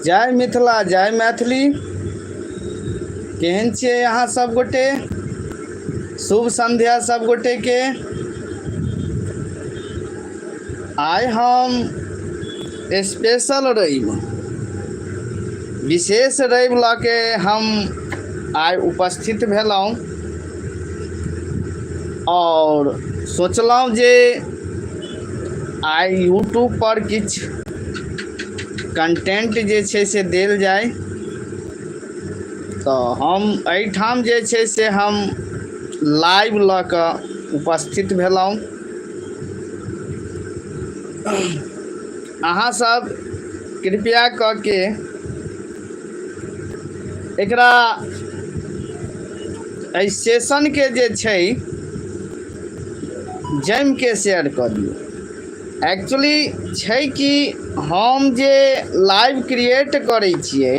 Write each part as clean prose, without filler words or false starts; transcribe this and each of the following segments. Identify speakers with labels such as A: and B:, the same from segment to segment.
A: जय मिथिला जय मैथिली। केहन छियै अहाँ सब गोटे? शुभ संध्या सब गोटे के। आइ हम स्पेशल रवि, विशेष रवि लऽ के हम आइ उपस्थित भेलहुँ आओर सोचलहुँ जे आइ यूट्यूब पर किछु कंटेंट जे छै से देल जाय। तऽ हम एहिठाम जे छै से हम लाइव लऽ कऽ उपस्थित भेलहुँ। अहाँ सब कृपया कऽ के एकरा एहि सेशनके जे छै जमिके शेयर कऽ दियौ। एक्चुअली छै कि हम जे लाइव क्रिएट करै छियै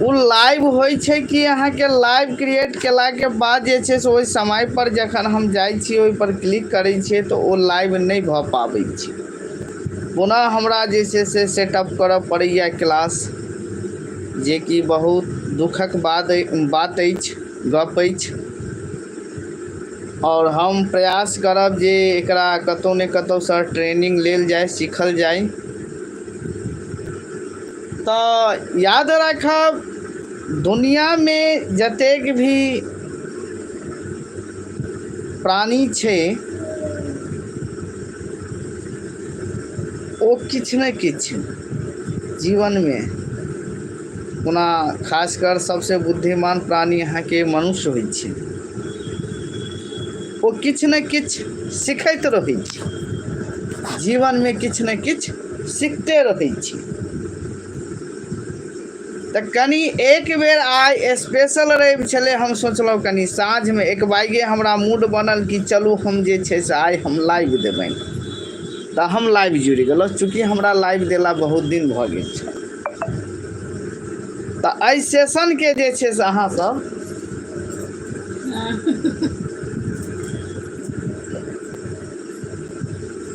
A: ओ लाइव होइ छै कि अहाँके लाइव क्रिएट केलाके बाद जे छै से ओहि समयपर जखन हम जाइ छियै ओहिपर क्लिक करै छियै तऽ ओ लाइव नहि भऽ पाबै छै। पुनः हमरा जे छै से सेटअप करऽ पड़ैए क्लास, जेकि बहुत दुःखक बात बात अछि, गप अछि। आओर हम प्रयास करब जे एकरा कतहु ने कतहुसँ ट्रेनिंग लेल जाय, सीखल जाय। तऽ याद राखब, दुनिआँमे जतेक भी प्राणी छै ओ किछु ने किछु जीवनमे, ओना खासकर सबसँ बुद्धिमान प्राणी अहाँके मनुष्य होइ छै, ओ किछु ने किछु सिखैत रहै छै, जीवनमे किछु ने किछु सिखते रहै छै। तऽ कनि एक बेर आइ स्पेशल रवि छलै, हम सोचलहुँ कनि साँझमे एकबाइगे हमरा मूड बनल कि चलू हम जे छै से आइ हम लाइव देबनि। तऽ हम लाइव जुड़ि गेलहुँ, चूँकि हमरा लाइव देला बहुत दिन भऽ गेल छल। तऽ एहि सेशनके जे छै से अहाँ सब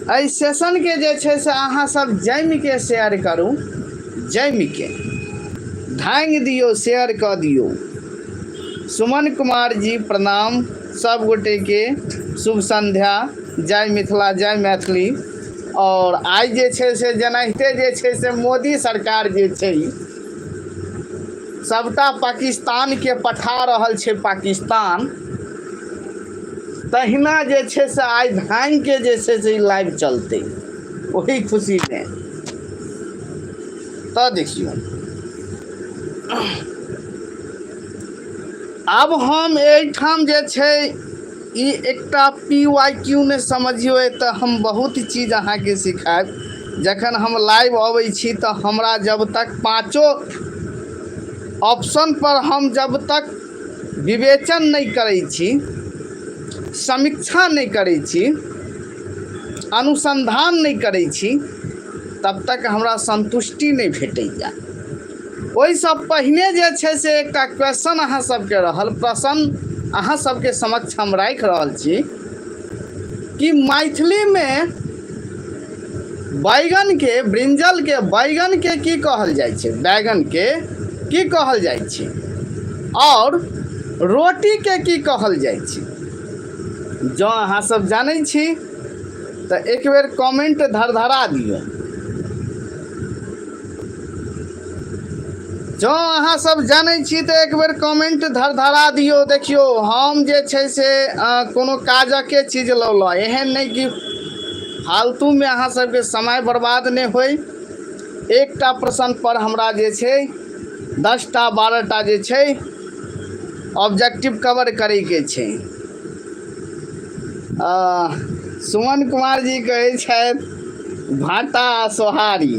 A: एहि सेशनके जे छै से अहाँ सब जमिके शेयर करू, जमिके धांगि दियौ, शेयर कऽ दियौ। सुमन कुमार जी प्रणाम, सब गोटेके शुभ संध्या, जय मिथिला जय मैथिली। आओर आइ जे छै से जेनाहिते जे छै से मोदी सरकार जे छै सबटा पाकिस्तानके पठा रहल छै पाकिस्तान, तहिना जे छै से आइ धांगिके जे छै से ई लाइव चलतै ओही खुशीमे। तऽ देखियौ, आब हम एहिठाम जे छै ई एकटा पी वाइ क्यू नहि समझियौ, एतऽ हम बहुत चीज अहाँके सिखायब। जखन हम लाइव अबै छी तऽ हमरा जब तक पाँचो ऑप्शन पर हम जब तक विवेचन नहि करै छी, समीक्षा नहि करै छी, अनुसन्धान नहि करै छी, तब तक हमरा सन्तुष्टि नहि भेटैए। ओहिसँ पहिने जे छै से एकटा क्वेश्चन अहाँ सबके रहल, प्रश्न अहाँ सबके समक्ष हम राखि रहल छी कि मैथिलीमे बैगनके, ब्रिंजलके, बैगनके की कहल जाइ छै, बैगनके की कहल जाइ छै आओर रोटीके की कहल जाइ छै। जँ अहाँ सब जानै छी तऽ एक बेर कमेंट धरधरा दियौ। जँ अहाँ सब जानै छी तऽ एक बेर कमेंट धरधरा दियौ। देखियौ, हम जे छै से कोनो काजके चीज लौलहुँ, एहन नहि कि फालतूमे अहाँ सबके समय बर्बाद नहि होइ। एकटा प्रश्न पर हमरा जे छै 10टा 12टा जे छै ऑब्जेक्टिव कवर करैके छै। सुमन कुमार जी कहै छथि भाटा आ सोहारी।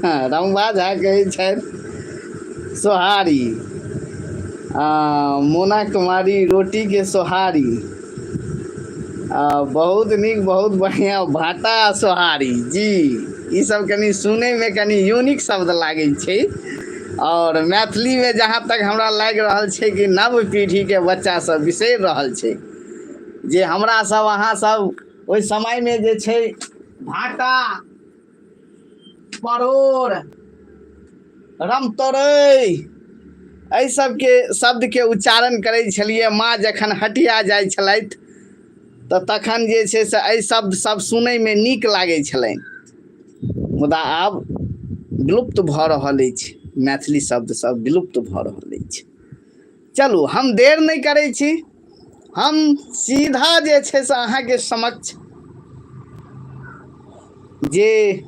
A: हँ, रम्भा झा कहै छथि सोहारी। मोना कुमारी रोटीके सोहारी। बहुत नीक, बहुत बढ़िआँ। भाटा आ सोहारी जी, ईसब कनि सुनैमे कनि यूनिक शब्द लागै छै। आओर मैथिलीमे जहाँ तक हमरा लागि रहल छै कि नव पीढ़ीके बच्चा सब बिसरि रहल छै जे हमरा सब अहाँ सब ओहि समयमे जे छै भाटा, परोड़, रमतोरै, एहि सबके शब्दके उच्चारण करै छलियै। माँ जखन हटिया जाइ छलथि तऽ तखन जे छै से एहि शब्द सब सुनैमे नीक लागै छलनि, मुदा आब विलुप्त भऽ रहल अछि। मैथिली शब्द सब विलुप्त भऽ रहल अछि। चलू, हम देर नहि करै छी, हम सीधा जे छै से अहाँके समक्ष जे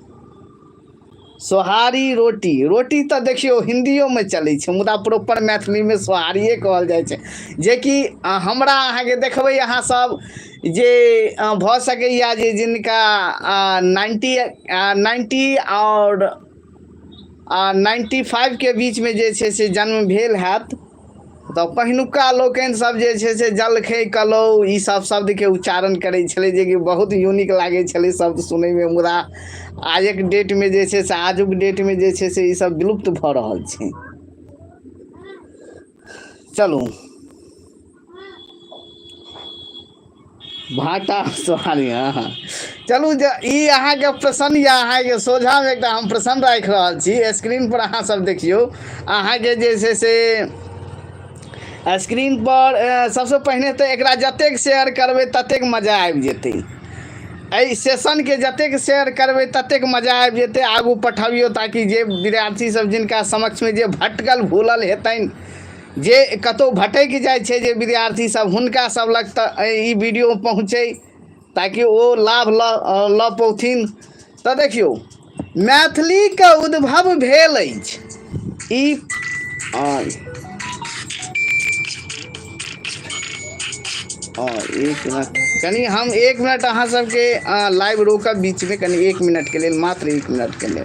A: सोहारी रोटी, रोटी तऽ देखियौ हिन्दियोमे चलै छै, मुदा प्रॉपर मैथिलीमे सोहारिए कहल जाइ छै। जेकि हमरा अहाँके देखबै अहाँ सब जे भऽ सकैए जे जिनका 90 आओर 95के बीचमे जे छै से जन्म भेल हैत, तऽ पहिलुका लोकनि सब जे छै से जलखै कलौ ई सब शब्दके उच्चारण करै छलै, जेकि बहुत यूनिक लागै छलै शब्द सुनैमे। मुदा आजक डेटमे जे छै से, आजुक डेटमे जे छै से ई सब विलुप्त भऽ रहल छै। चलू, भाटा सोहारी। हँ हँ, चलू, जे ई अहाँके प्रसन्न यऽ, अहाँके सोझामे एकटा हम प्रसन्न राखि रहल छी। स्क्रीन पर अहाँ सब देखियौ, अहाँके जे छै से स्क्रीन पर। सबसँ पहिने तऽ एकरा जतेक शेयर करबै ततेक मजा आबि जेतै। एहि सेशनके जतेक शेयर करबै ततेक मजा आबि जेतै। आगू पठबियौ, ताकि जे विद्यार्थी सब, जिनका समक्षमे जे भटकल भूलल हेतनि, जे कतहु भटकि जाइ छै जे विद्यार्थी सब, हुनका सब लग तऽ ई वीडियो पहुँचै, ताकि ओ लाभ लऽ लऽ पौथिन। तऽ देखियौ, मैथिलीके उद्भव भेल अछि ई एक मिनट, कनि हम एक मिनट अहाँ सबके लाइव रोकब बीचमे, कनि एक मिनटके लेल, मात्र एक मिनटके लेल।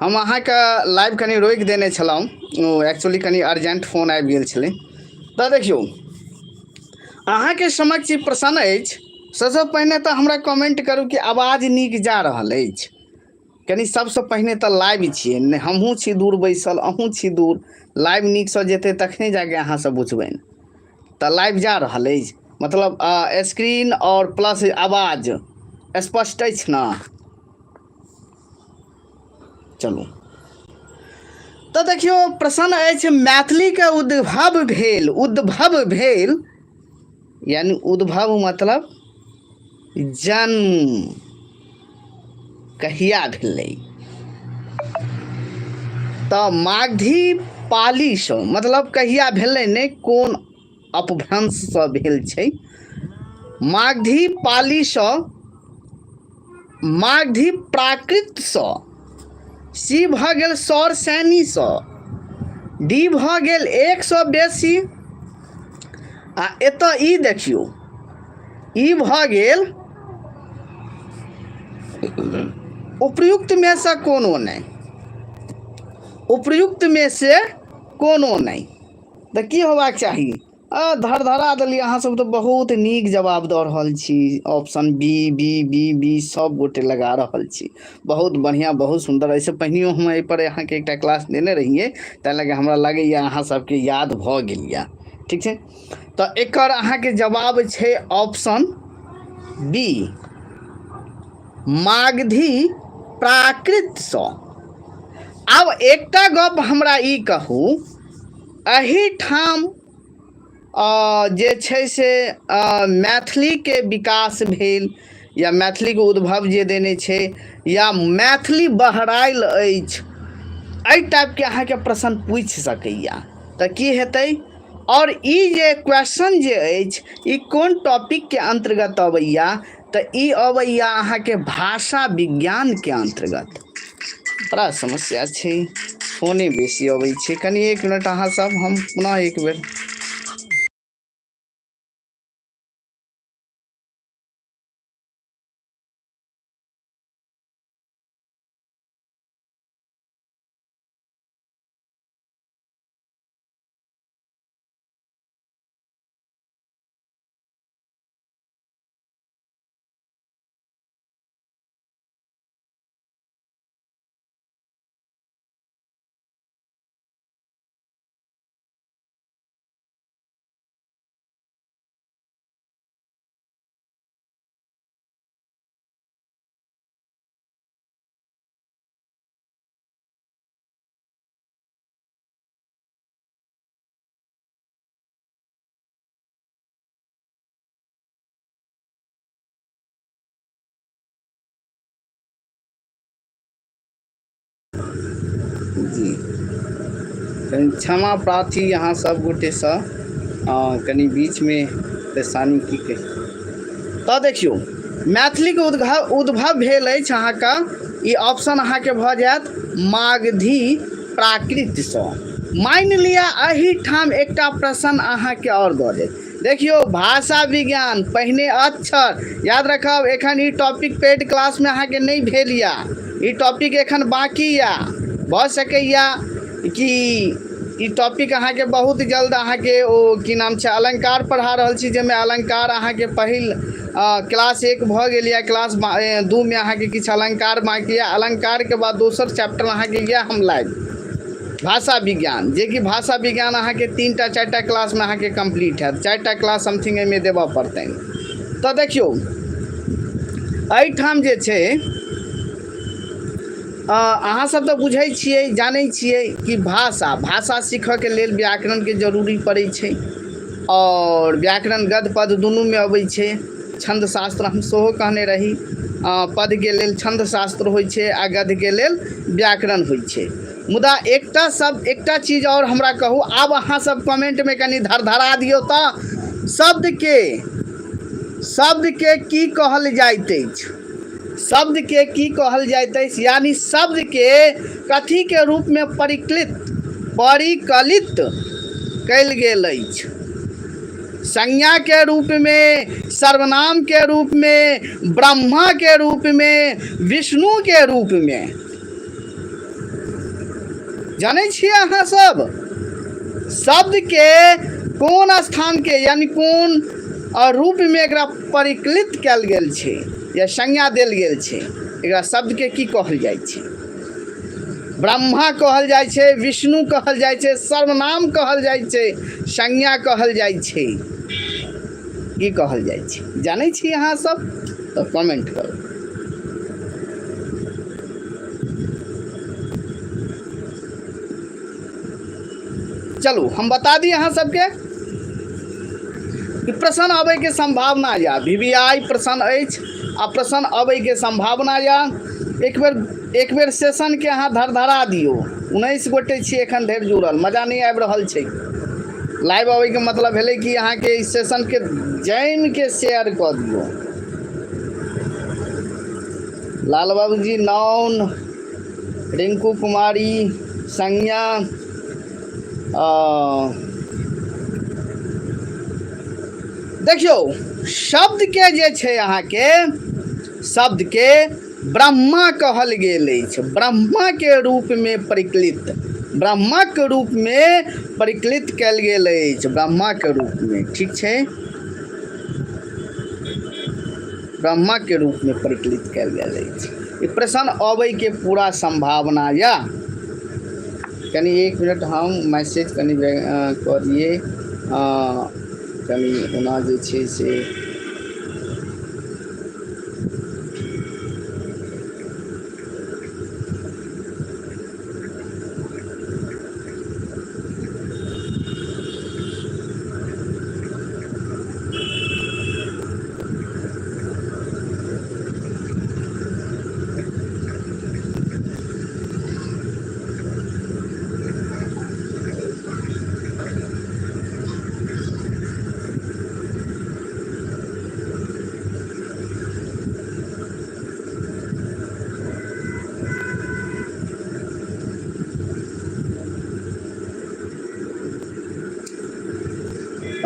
A: हम अहाँके लाइव कनि रोकि देने छलहुँ, ओ एक्चुअली कनि अर्जेंट फोन आबि गेल छलै। तऽ देखियौ, अहाँके समक्ष ई प्रश्न अछि। सबसँ पहिने तऽ हमरा कमेंट करू कि आवाज नीक जा रहल अछि। कनि सबसँ पहिने तऽ लाइव छियै नहि, हमहूँ छी दूर बैसल, अहूँ छी दूर। लाइव नीकसँ जेतै तखने जाके अहाँ सब बुझबनि। तऽ लाइव जा रहल अछि, मतलब स्क्रीन आओर प्लस आवाज स्पष्ट अछि ने? चलू, तऽ देखियौ, प्रश्न अछि मैथिलीके उद्भव भेल, उद्भव भेल यानी उद्भव मतलब जन्म कहिया भेलै? तऽ मागधी पालीसँ, मतलब कहिया भेलै नहि, कोन अपभ्रंशसँ भेल छै। मागधी पालीसँ, मागधी प्राकृतसँ, सी भऽ गेल सौर सैनीसँ, डी भऽ गेल एकसँ बेसी, आ एतऽ ई देखियौ, ई भऽ गेल उपयुक्तमे सँ कोनो नहि, उपयुक्तमे से कोनो नहि। तऽ की होबाक चाही? आ धरधरा देलियै अहाँ सब तऽ बहुत नीक जवाब दऽ रहल छी। Option B B B B सब गोटे लगा रहल छी। बहुत बढ़िआँ, बहुत सुन्दर। एहिसँ पहिनेहो हम एहिपर अहाँके एकटा क्लास देने रहियै, ताहि लऽ कऽ हमरा लागैए अहाँ सबके याद भऽ गेल यऽ। ठीक छै, तऽ एकर अहाँके जवाब छै ऑप्शन बी, मागधी प्राकृतसँ। आब एकटा गप हमरा ई कहू, एहिठाम जे छै से मैथिलीके विकास भेल या मैथिलीके उद्भव जे देने छै या मैथिली बहरायल अछि, एहि टाइपके अहाँके प्रश्न पूछि सकैए। तऽ की हेतै? आओर ई जे क्वेश्चन जे अछि ई कोन टॉपिकके अन्तर्गत अबैया? तऽ ई अबैया अहाँके भाषा विज्ञानके अन्तर्गत। बड़ा समस्या छै, फोने बेसी अबै छै। कनि एक मिनट अहाँ सब, हम पुनः एक बेर जी कनि क्षमा प्रार्थी अहाँ सब गोटेसँ, कनि बीचमे परेशानी की कही। तऽ देखियौ, मैथिलीके उद्भव उद्भव भेल अछि अहाँके, ई ऑप्शन अहाँके भऽ जायत मागधी प्राकृतसँ। मानि लिअ एहिठाम एकटा प्रश्न अहाँके आओर दऽ देत। देखियौ, भाषा विज्ञान पहिने अक्षर याद रखब, एखन ई टॉपिक पेड क्लासमे अहाँके नहि भेल यऽ, ई टॉपिक एखन बाँकी यऽ। भऽ सकैया कि ई टॉपिक अहाँके बहुत जल्द अहाँके ओ की नाम छै, अलङ्कार पढ़ा रहल छी, जाहिमे अलङ्कार अहाँके पहिल क्लास एक भऽ गेल यऽ, क्लास 2 मे अहाँके किछु अलङ्कार बाँकी यऽ। अलङ्कारके बाद दोसर चैप्टर अहाँके इएह हम लायब भाषा विज्ञान, जेकि भाषा विज्ञान अहाँके 3टा 4टा क्लासमे अहाँके कम्प्लीट हैत। 4टा क्लास समथिंग एहिमे देबऽ पड़तनि। तऽ देखियौ, एहिठाम जे छै अहाँ सब तऽ बुझै छियै, जानै छियै कि भाषा भाषा सीखऽके लेल व्याकरणके जरूरी पड़ै छै, आओर व्याकरण गद्य पद दुनूमे अबै छै। छन्द शास्त्र हम सेहो कहने रही, पदके लेल छन्द शास्त्र होइ छै आ गद्यके लेल व्याकरण होइ छै। मुदा एकटा सब एकटा चीज आओर हमरा कहू आब, अहाँ सब कमेंटमे कनि धरधरा दियौ तऽ, शब्दके शब्दके की कहल जाइत अछि? शब्दके की कहल जाइत अछि, यानी शब्दके कथीके रूपमे परिकलित परिकलित कयल गेल अछि? संज्ञाके रूपमे, सर्वनामके रूपमे, ब्रह्माके रूपमे, विष्णुके रूपमे? जानै छियै अहाँ सब, शब्दके कोन स्थानके यानी कोन रूपमे एकरा परिकलित कयल गेल छै या संज्ञा देल गेल छै? एकरा शब्दके की कहल जाइ छै? ब्रह्मा कहल जाइ छै, विष्णु कहल जाइ छै, सर्वनाम कहल जाइ छै, संज्ञा कहल जाइ छै, की कहल जाइ छै? जानै छी अहाँ सब तऽ कमेंट करू। चलू, हम बता दी अहाँ सबके कि प्रश्न अबैके सम्भावना यऽ, VVI प्रश्न अछि आ प्रश्न अबैके सम्भावना यऽ। एक बेर एक बेर सेशनके अहाँ धरधरा दियौ। 19 गोटे छी एखन धरि जुड़ल, मजा नहि आबि रहल छै। लाइव अबैके मतलब भेलै कि अहाँके ई सेशनके जमिके शेयर कऽ दियौ। लाल बाबूजी नौन, रिंकू कुमारी, संज्ञा, देखियौ, शब्दके जे छै अहाँके शब्दके ब्रह्मा कहल गेल अछि, ब्रह्माके रूपमे परिकलित, ब्रह्माके रूपमे परिकलित कयल गेल अछि, ब्रह्माके रूपमे, ठीक छै, ब्रह्माके रूपमे परिकलित कयल गेल अछि। ई प्रश्न अबैके पूरा सम्भावना यऽ। कनि एक मिनट, हम मैसेज कनि कऽ दियै कनि ओना जे छै से।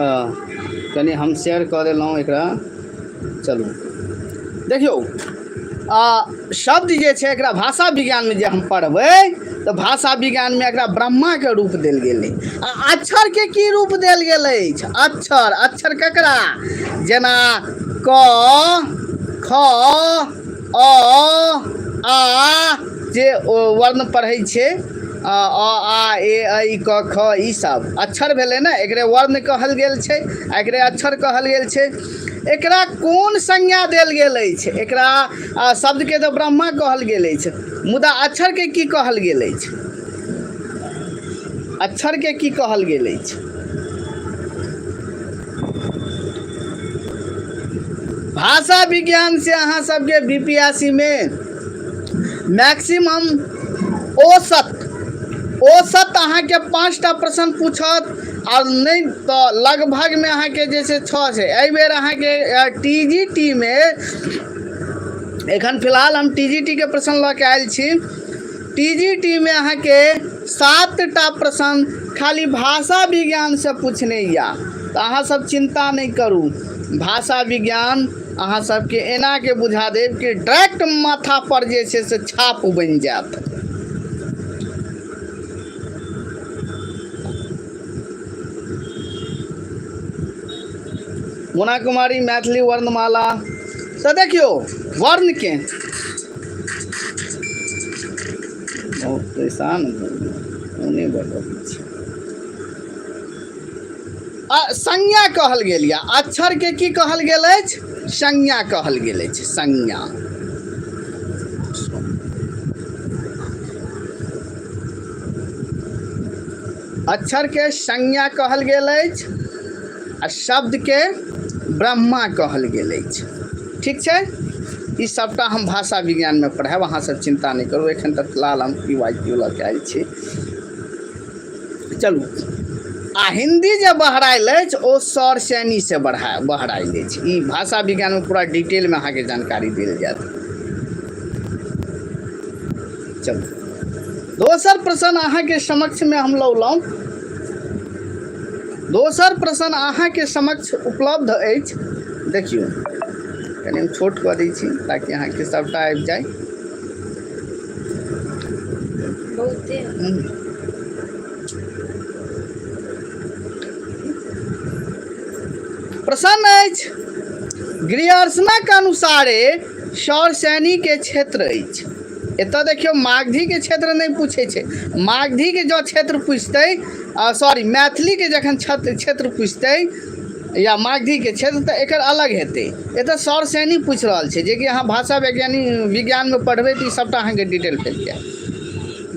A: कनि हम शेयर कऽ देलहुँ एकरा। चलू देखियौ, शब्द जे छै एकरा भाषा विज्ञानमे जे हम पढ़बै तऽ भाषा विज्ञानमे एकरा ब्रह्माके रूप देल गेलै। आ अक्षरके की रूप देल गेल अछि? अक्षर, अक्षर ककरा? जेना क, ख, अ, आ जे वर्ण पढ़ै छै, अ, आ, ए, ऐ, क, ख, ई सब अक्षर भेलै ने, एकरे वर्ण कहल गेल छै आ एकरे अक्षर कहल गेल छै। एकरा कोन संज्ञा देल गेल अछि? एकरा शब्दके तऽ ब्रह्मा कहल गेल अछि, मुदा अक्षरके की कहल गेल अछि? अक्षरके की कहल गेल अछि? भाषा विज्ञान से अहाँ सबके बी पी एस सी में मैक्सिमम औसत औसत अहाँके 5टा प्रश्न पूछत, आओर नहि तऽ लगभगमे अहाँके जे छै 6 छै। एहि बेर अहाँके टी जी टी मे एखन फिलहाल हम टी जी टी के प्रश्न लऽ के आयल छी। टी जी टी मे अहाँके 7टा प्रश्न खाली भाषा विज्ञानसँ पूछने या, तऽ अहाँ सब चिन्ता नहि करू, भाषा विज्ञान अहाँ सबके एना के बुझा देब कि डायरेक्ट माथा पर जे छै से छाप बनि जायत। मुना कुमारी मैथिली वर्णमाला, तऽ देखियौ वर्ण के बहुत परेशान ओने बड़ छै। संज्ञा कहल गेल यऽ, अक्षर के की कहल गेल अछि? संज्ञा कहल गेल अछि, संज्ञा। अक्षर के संज्ञा कहल गेल अछि आ शब्द के ब्रह्मा कहल गेल अछि। ठीक छै, ई सबटा हम भाषा विज्ञान में पढ़ायब, अहाँ सब चिंता नहीं करू। एखन तऽ फिलहाल हम पी वाई क्यू लऽ के आयल छी। चलू, आ हिंदी जे बहरायल अछि ओ सौर सैनी से बहरायल अछि। ई भाषा विज्ञान में पूरा डिटेल में अहाँके जानकारी देल जायत। चलू, दोसर प्रश्न अहाँके समक्ष में हम लौलहुँ। दोसर प्रश्न अहाँके समक्ष उपलब्ध अछि। देखियौ, कनि हम छोट कऽ दै छी ताकि अहाँके सबटा आबि जाय।
B: बहुते।
A: प्रश्न अछि, ग्रियर्सनक अनुसारे सौरसैनी के क्षेत्र अछि। एतऽ देखियौ, मागधी के क्षेत्र नहि पूछै छै। मागधी के जँ क्षेत्र पूछतै, सॉरी, मैथिली के जखन क्षेत्र पूछतै या मागधी के क्षेत्र, तऽ एकर अलग हेतै। एतऽ सौरसैनी पूछि रहल छै, जेकि अहाँ भाषा विज्ञानमे पढ़बै तऽ ई सबटा अहाँके डिटेल भेट जायत।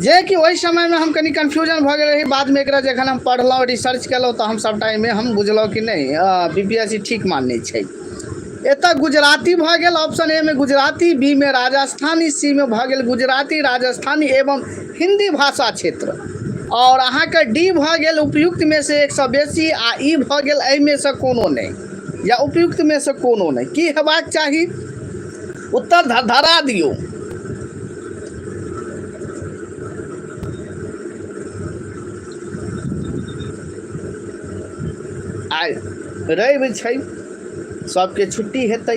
A: जे कि ओहि समयमे हम कनि कन्फ्यूजन भऽ गेल रही, बादमे एकरा जखन हम पढ़लहुँ, रिसर्च केलहुँ, तऽ हम सबटा एहिमे हम बुझलहुँ कि नहि, बी पी एस सी ठीक मानने छै। एतऽ गुजराती भऽ गेल, ऑप्शन ए मे गुजराती, बी मे राजस्थानी, सी मे भऽ गेल गुजराती, राजस्थानी एवं हिंदी भाषा क्षेत्र, और अहाँके डी भऽ गेल उपयुक्त में से एक सँ बेसी, आ ई भऽ गेल एहिमे सँ कोनो नहि या उपयुक्त में से कोनो नहि। की हेबाक चाही? उत्तर धरा दियौ। आइ रवि छै, सबके छुट्टी हेतै,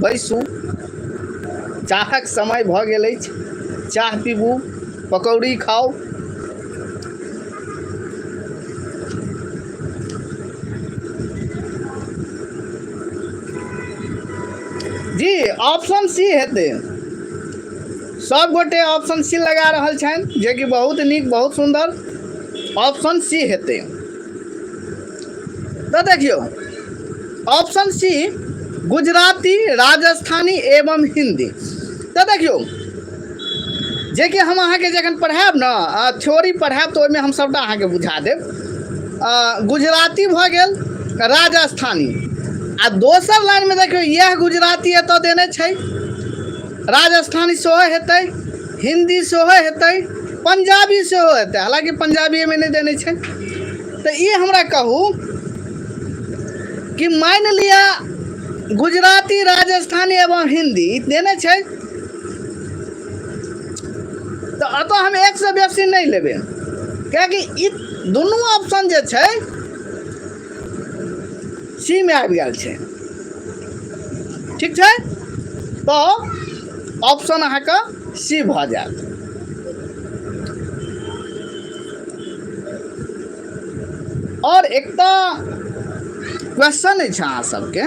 A: बैसू, चाहक समय भऽ गेल अछि, चाह पीबू, पकौड़ी खाउ। जी, ऑप्शन सी हेतै। सब गोटे ऑप्शन सी लगा रहल छनि, जेकि बहुत नीक, बहुत सुन्दर, ऑप्शन सी हेतै। तऽ देखियौ, ऑप्शन सी गुजराती, राजस्थानी एवं हिंदी। तऽ देखियौ, जेकि हम अहाँके जखन पढ़ायब ने, थ्योरी पढ़ायब, तऽ ओहिमे हम सबटा अहाँके बुझा देब। गुजराती भऽ गेल, राजस्थानी, आ दोसर लाइनमे देखियौ, इएह गुजराती एतऽ देने छै, राजस्थानी सेहो हेतै, हिंदी सेहो हेतै, पंजाबी सेहो हेतै, हालाँकि पंजाबी एहिमे नहि देने छै। तऽ ई हमरा कहू कि मानि लिअ गुजराती, राजस्थानी एवं हिंदी देने छै, तऽ एतऽ हम एकसँ बेसी नहि लेबै, कियाकि ई दुनू ऑप्शन जे छै सी मे आबि गेल छै। ठीक छै, तऽ ऑप्शन अहाँके सी भऽ जायत। आओर एकटा क्वेश्चन अछि अहाँ सबके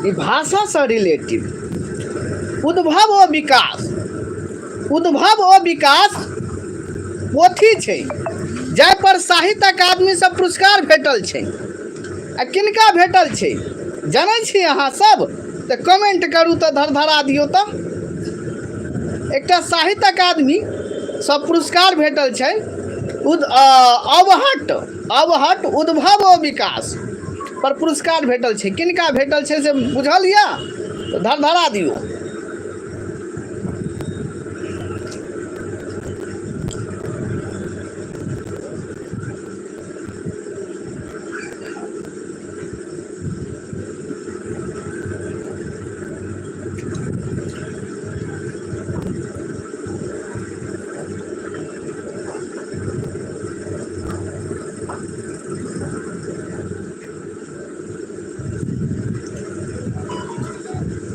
A: ई भाषासँ रिलेटिव। उद्भव ओ विकास, उद्भव ओ विकास पोथी छै जाहि पर साहित्य अकादमीसँ पुरस्कार भेटल छै, आ किनका भेटल छै जनै छी अहाँ सब? तऽ कमेंट करू, तऽ धरधरा दियौ। तऽ एकटा साहित्य अकादमी सँ पुरस्कार भेटल छै उद अवहट, अवहट उद्भव ओ विकास पर पुरस्कार भेटल छै। किनका भेटल छै से बुझल यऽ? तऽ धरधरा दियौ।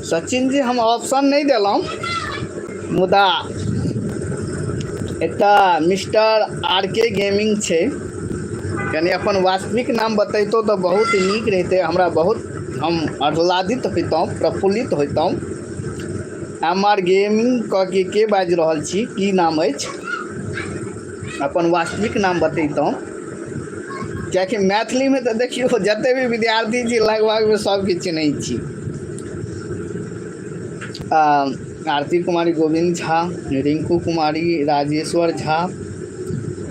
A: सचिन जी, हम ऑप्शन नहि देलहुँ, मुदा एकटा मिस्टर आर के गेमिंग छै, कनि अपन वास्तविक नाम बतैतो तऽ बहुत नीक रहितै हमरा, बहुत हम आह्लादित होइतहुँ, प्रफुल्लित होइतहुँ। एम आर गेमिंग कऽ के बाजि रहल छी? की नाम अछि? अपन वास्तविक नाम बतैतहुँ, कियाकि मैथिलीमे तऽ देखियौ जते भी विद्यार्थी छी लगभगमे सबके चिन्है छी। आरती कुमारी, गोविन्द झा, रिंकू कुमारी, राजेश्वर झा,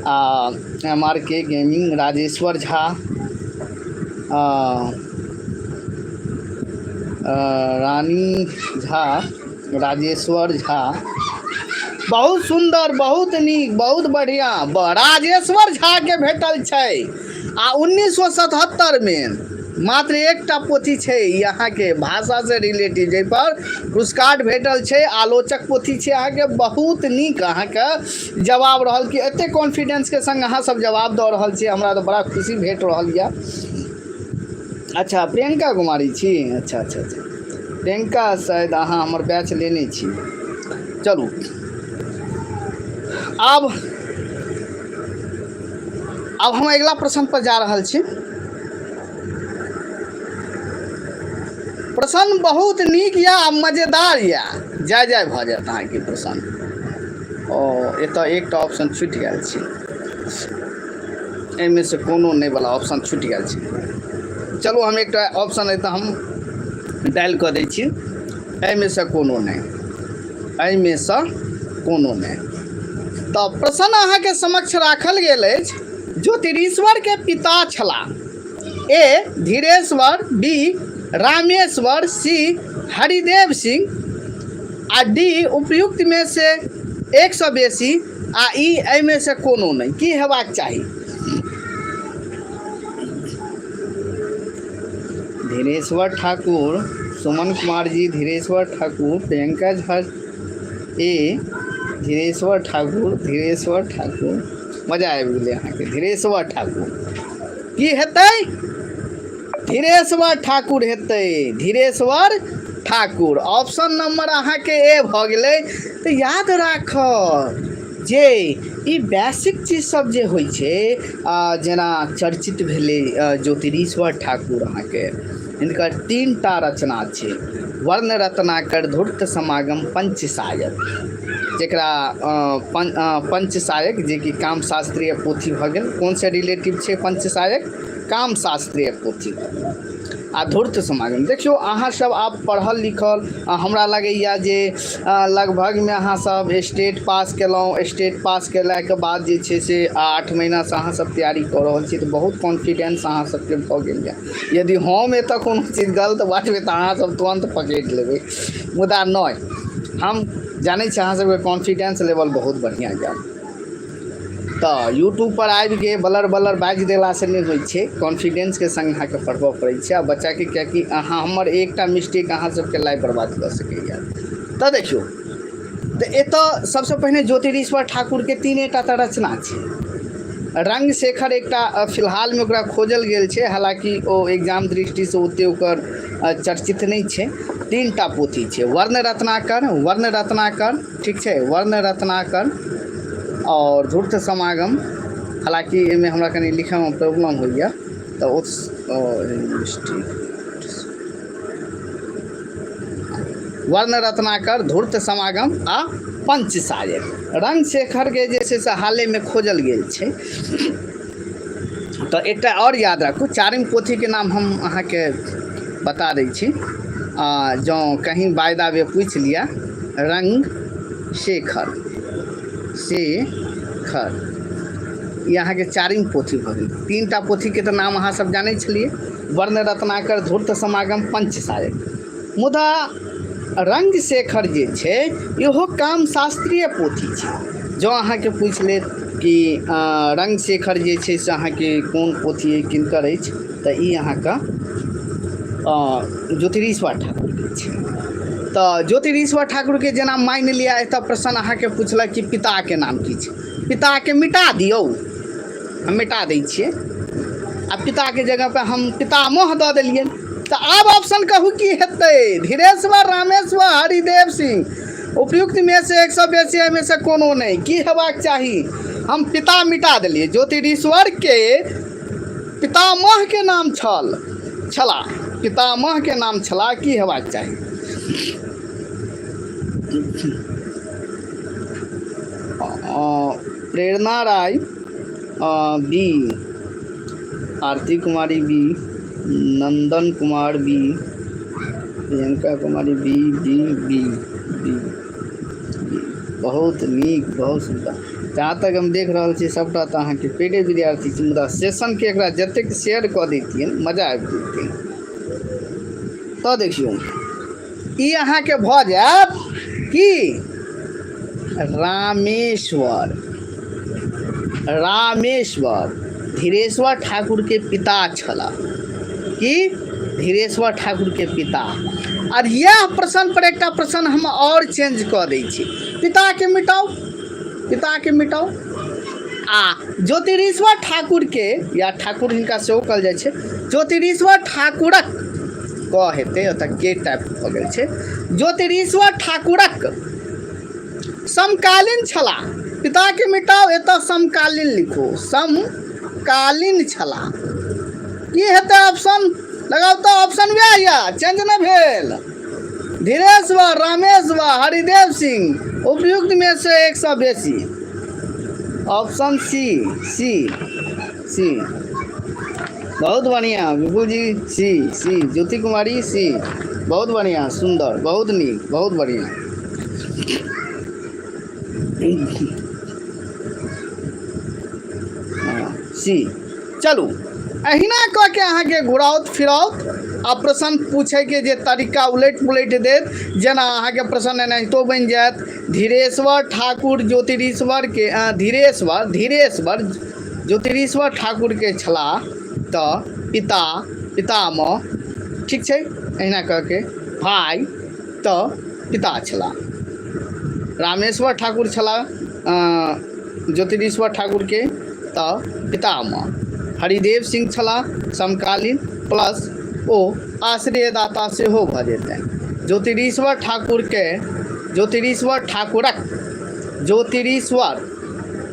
A: आ एम आर के गेमिंग, राजेश्वर झा, रानी झा, राजेश्वर झा। बहुत सुन्दर, बहुत नीक, बहुत बढ़िआँ। राजेश्वर झाके भेटल छै आ 1977मे मात्र एकटा पोथी छै ई अहाँके भाषासँ रिलेटेड जाहिपर पुरस्कार भेटल छै। आलोचक पोथी छै अहाँके। बहुत नीक अहाँके जवाब रहल कि एतेक कॉन्फिडेंसके संग अहाँ सब जवाब दऽ रहल छी, हमरा तऽ बड़ा खुशी भेट रहल यऽ। अच्छा, प्रियंका कुमारी छी? अच्छा अच्छा अच्छा, प्रियंका, शायद अहाँ हमर बैच लेने छी। चलू, आब आब हम अगिला प्रश्न पर जा रहल छी। प्रश्न बहुत नीक यऽ आ मजेदार यऽ, जाय जाय भऽ जायत अहाँके प्रश्न। ओ एतऽ एकटा ऑप्शन छूटि गेल छै, एहिमे से कोनो नहि वाला ऑप्शन छूटि गेल छै। चलू, हम एकटा ऑप्शन एतऽ हम डायल कऽ दै छी, एहिमे से कोनो नहि, एहिमे से कोनो नहि। तऽ प्रश्न अहाँके समक्ष राखल गेल अछि, ज्योतिरीश्वरके पिता छलाह A Dhireshwar, B Rameshwar, C Haridev Singh आ डी उपयुक्त में से एक से बेसी आ ई एहिमे से कोनो नहि। की हेबाक चाही? धीरेश्वर ठाकुर, सुमन कुमार जी, धीरेश्वर ठाकुर, प्रियंका झा ए, धीरेश्वर ठाकुर, धीरेश्वर ठाकुर, मजा आबि गेलै अहाँके। धीरेश्वर ठाकुर की हेतै? धीरेश्वर ठाकुर हेतै, धीरेश्वर ठाकुर, ऑप्शन नंबर अहाँके ए भऽ गेलै। तऽ याद राखब जे ई बेसिक चीज सब जे होइ छै, जेना चर्चित भेलै ज्योतिरीश्वर ठाकुर अहाँके, हिनकर 3 टा रचना छै, वर्ण रत्नाकर, धूर्त समागम, पंचसायक, जकरा पंचसायक जेकि कामशास्त्रीय पोथी भऽ गेल। कोन से रिलेटिव छै पंचसायक? कामशास्त्रीय पोथी। आ धूर्त समागम, देखियौ अहाँ सब आब पढ़ल लिखल, हमरा लगैया जे लगभगमे अहाँ सब स्टेट पास केलहुँ। स्टेट पास केलाके बाद जे छै से 8 महीनासँ अहाँ सब तैयारी कऽ रहल छी, तऽ बहुत कॉन्फिडेंस अहाँ सबके भऽ गेल यऽ। यदि हम एतऽ कोनो चीज गलत बाजबै तऽ अहाँ सब तुरन्त पकड़ि लेबै, मुदा नहि, हम जानै छी अहाँ सबके कॉन्फिडेंस लेवल बहुत बढ़िआँ यऽ। तऽ यूट्यूबपर आबिके बलर बलर बाजि देलासँ नहि होइ छै, कॉन्फिडेंसके सङ्ग अहाँके पढ़बऽ पड़ै छै आ बच्चाके, किएकि अहाँ हमर एकटा मिस्टेक अहाँ सबके लाइफ बर्बाद कऽ सकैए। तऽ देखियौ, तऽ एतऽ सबसँ पहिने ज्योतिरीश्वर ठाकुरके तीनेटा तऽ रचना छै। रंगशेखर एकटा फिलहालमे ओकरा खोजल गेल छै, हालाँकि ओ एग्जाम दृष्टिसँ ओते ओकर चर्चित नहि छै। 3टा पोथी छै, वर्ण रत्नाकर, वर्ण रत्नाकर, ठीक छै, वर्ण रत्नाकर आओर धूर्त समागम। हालाँकि एहिमे हमरा कनि लिखयमे प्रॉब्लम होइए तऽ ओ वर्ण रत्नाकर, धूर्त समागम आ पंचसायक। रंगशेखरके जे छै से हालेमे खोजल गेल छै। तऽ एकटा आओर याद राखू, चारिम पोथीके नाम हम अहाँके बता दै छी, जँ कहीं बाय द वे पूछि लिअ, रंग शेखर, शेखर, ई अहाँके चारिम पोथी भऽ गेल। 3टा पोथीके तऽ नाम अहाँ सब जानै छलियै, वर्ण रत्नाकर, धूर्त समागम, पंचसायक। मुदा रंगशेखर जे छै इहो कामशास्त्रीय पोथी छै। जँ अहाँके पूछि लेत कि रंगशेखर जे छै से अहाँके कोन पोथी अइ, किनकर अछि, तऽ ई अहाँके ज्योतिरीश्वर ठाकुरके छै। तऽ ज्योतिरीश्वर ठाकुरके जेना मानि लिअ एतऽ प्रश्न अहाँके पुछलक कि पिताके नाम की छै, पिताके मिटा दियौ, हम मिटा दै छियै आ पिताके जगह पर हम पितामह दऽ देलियै, तऽ आब ऑप्शन कहू की हेतै? धीरेश्वर, रामेश्वर, हरिदेव सिंह, उपयुक्त में से एक सौ बेसी, एहिमे से कोनो नहि। की हेबाक चाही? हम पिता मिटा देलियै, ज्योतिरीश्वर के पितामह के नाम छल छला, पितामह के नाम छला, की हेबाक चाही? Prerna Rai B, Aarti Kumari B, Nandan Kumar B, Priyanka Kumari B, B B B B. बहुत नीक, बहुत सुन्दर। जहाँ तक हम देख रहल छी सबटा तऽ अहाँके पेडे विद्यार्थी छी, मुदा सेशनके एकरा जतेक शेयर कऽ दैतियै मजा आबि जैतै। तऽ देखियौ ई अहाँके भऽ जायत की रामेश्वर, रामेश्वर धीरेश्वर ठाकुरके पिता छलाह। की धीरेश्वर ठाकुरके पिता? आर इएह प्रश्न पर एकटा प्रश्न हम आओर चेंज कऽ दै छी, पिताके मिटाउ, पिताके मिटाउ आ ज्योतिरीश्वर ठाकुरके, या ठाकुर हिनका सेहो कहल जाइ छै, ज्योतिरीश्वर ठाकुरक क हेतै, ओतऽ के टाइप भऽ गेल छै, ज्योतिरीश्वर ठाकुरक समकालीन छलाह। पिताके मिटाउ, एतऽ समकालीन लिखू, समकालीन छलाह। की हेतै ऑप्शन? लगाउ तऽ ऑप्शन वएह यऽ, चेंज नहि भेल। धीरेश्वर, रामेश्वर, हरिदेव सिंह, उपयुक्त में से एक सौ बेसी, ऑप्शन सी, सी, सी। बहुत बढ़िया Vipul ji, C, C. Jyoti Kumari C, बहुत बढ़िया, सुंदर, बहुत नीक, बहुत बढ़िया। सी। चलू अहिना कऽ के अहाँके घुराउत फिराउत आ प्रश्न पूछैके जे तरीका उलटि पुलटि देत, जेना अहाँके प्रश्न एनाहितो बनि जायत, धीरेश्वर ठाकुर ज्योतिरीश्वरके, धीरेश्वर, धीरेश्वर ज्योतिरीश्वर ठाकुरके छलाह तऽ पिता, पितामह, ठीक छै, अहिना कऽ के भाय तऽ पिता छलाह। रामेश्वर ठाकुर छलाह ज्योतिरीश्वर ठाकुरके तऽ पितामह। हरिदेव सिंह छलाह समकालीन प्लस ओ आश्रयदाता सेहो भऽ जेतनि। ज्योतिरीश्वर ठाकुरके, ज्योतिरीश्वर ठाकुरक, ज्योतिरीश्वर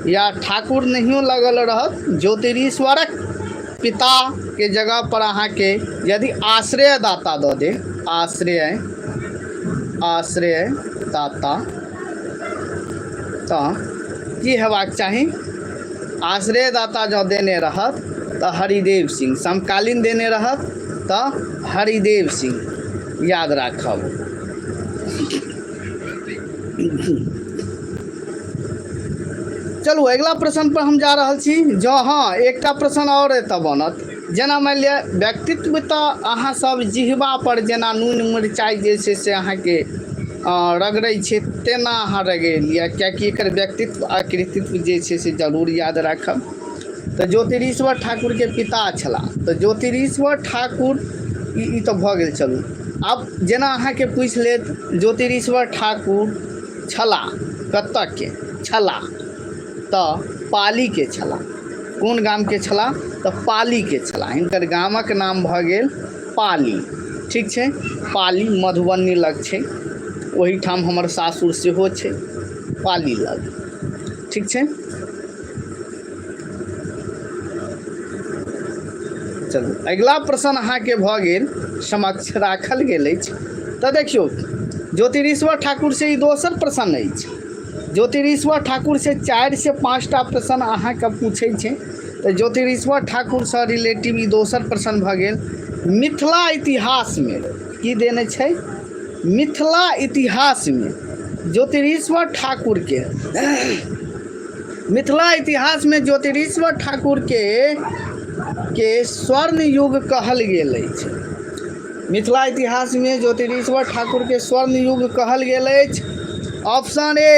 A: या ठाकुर नहियो लगल रहत, ज्योतिरीश्वरक पिताके जगह पर अहाँके यदि आश्रयदाता दऽ दे, आश्रय, आश्रयदाता, तऽ की हेबाक चाही? आश्रयदाता जँ देने रहत तऽ हरिदेव सिंह, समकालीन देने रहत तऽ हरिदेव सिंह, याद राखब। चलू अगिला प्रश्न पर हम जा रहल छी। जँ हँ, एकटा प्रश्न आओर एतऽ बनत, जेना मानि लिअ व्यक्तित्व तऽ अहाँ सब जिहबा पर जेना नून मिरचाइ जे छै से अहाँके रगड़ै छै तेना अहाँ रगड़ि लिअ, किएकि एकर व्यक्तित्व आ कृतित्व जे छै से जरूर याद राखब। तऽ ज्योतिरीश्वर ठाकुरके पिता छलाह, तऽ ज्योतिरीश्वर ठाकुर ई तऽ भऽ गेल। चलू आब जेना अहाँके पूछि लेत ज्योतिरीश्वर ठाकुर छलाह कतऽके छलाह, तऽ पालीके छलाह। कोन गामके छलाह? तऽ पालीके छलाह। हिनकर गामक नाम भऽ गेल पाली। ठीक छै, पाली मधुबनी लग छै, ओहिठाम हमर सासुर सेहो छै पाली लग। ठीक छै, चलू अगिला प्रश्न अहाँके भऽ गेल समक्ष राखल गेल अछि। तऽ देखियौ, ज्योतिरीश्वर ठाकुर से ई दोसर प्रश्न अछि। ज्योतिरीश्वर ठाकुर से 4 से 5टा प्रश्न अहाँके पूछै छै, तऽ ज्योतिरीश्वर ठाकुरसँ रिलेटिव ई दोसर प्रश्न भऽ गेल। मिथिला इतिहासमे की देने छै? मिथिला इतिहासमे ज्योतिरीश्वर ठाकुरके, मिथिला इतिहासमे ज्योतिरीश्वर ठाकुरके के स्वर्ण युग कहल गेल अछि। मिथिला इतिहासमे ज्योतिरीश्वर ठाकुरके स्वर्ण युग कहल गेल अछि। ऑप्शन ए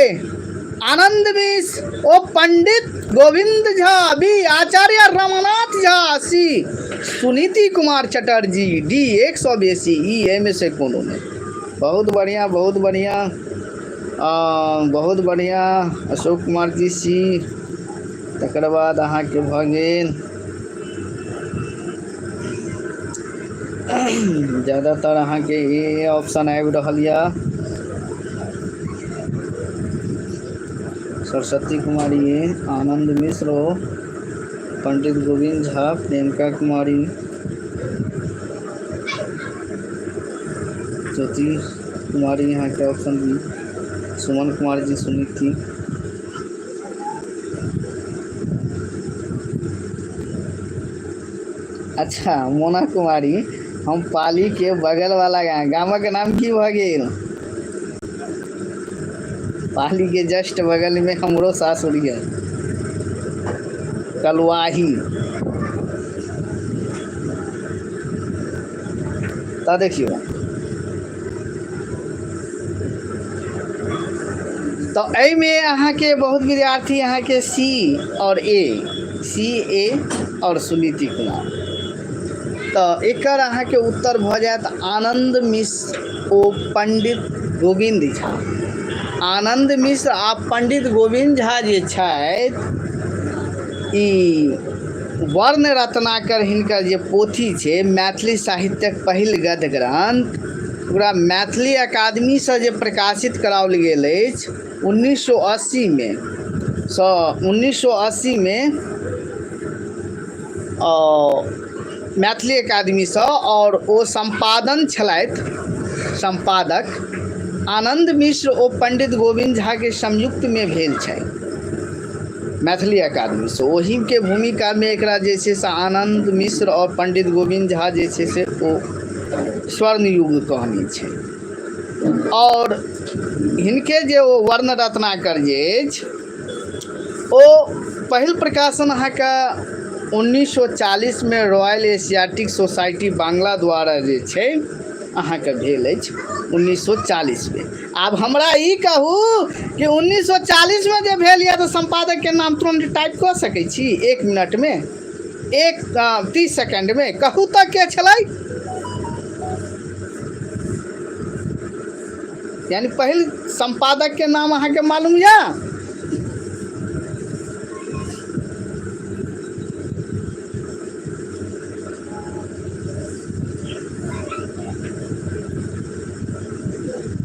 A: आनंद मिश्र ओ Pandit Govind Jha, B Acharya Ramanath Jha, C Suniti Kumar Chatterjee, D एक सौ बेसी, ई एहिमे से कोनो नहि। बहुत बढ़िया, बहुत बढ़िया, बहुत बढ़िया अशोक कुमार जी सी। तकर बाद अहाँके भऽ गेल ज्यादातर अहाँके ए ऑप्शन आबि रहल यऽ। सरस्वती कुमारी ए, आनंद मिश्र ओ पंडित गोविंद झा, प्रियंका कुमारी, ज्योति कुमारी अहाँके ऑप्शन बी, सुमन कुमार जी सुनीति। अच्छा मोना कुमारी, हम पाली के बगल वाला गाँव, गामक नाम की भऽ गेल? पाली के जस्ट बगल में हमरो सासुर यऽ, कलुआही। तऽ देखियौ, तऽ एहिमे अहाँके बहुत विद्यार्थी अहाँके सी आओर ए, सी ए आओर सुनीति कुमार। तऽ एकर अहाँके उत्तर भऽ जायत आनंद मिश्र ओ पंडित गोविन्द झा। आनंद मिश्र आ पंडित गोविन्द झा जे छथि, ई वर्ण रत्नाकर हिनकर जे पोथी छै, मैथिली साहित्यक पहिल गद्य ग्रंथ, ओकरा मैथिली अकादमीसँ जे प्रकाशित कराओल गेल अछि 1980मे सँ, 1980मे मैथिली अकादमीसँ, आओर ओ सम्पादन छलथि, सम्पादक आनन्द मिश्र ओ पंडित गोविन्द झाके संयुक्तमे भेल छै मैथिली अकादमीसँ। ओहीके भूमिकामे एकरा जे छै से आनन्द मिश्र आओर पंडित गोविन्द झा जे छै से ओ स्वर्ण युग कहने छै। आओर हिनके जे ओ वर्ण रत्नाकर जे अछि, ओ पहिल प्रकाशन अहाँके 1940मे रॉयल एशियाटिक सोसाइटी बांग्ला द्वारा जे छै अहाँके भेल अछि 1940मे। आब हमरा ई कहू कि 1940मे जे भेल यऽ, तऽ सम्पादकके नाम तुरन्त टाइप कऽ सकै छी 1 मिनटमे, एक 30 सेकेंडमे? कहू तऽ के छलै? यानी पहिल सम्पादक के नाम अहाँके मालूम यऽ?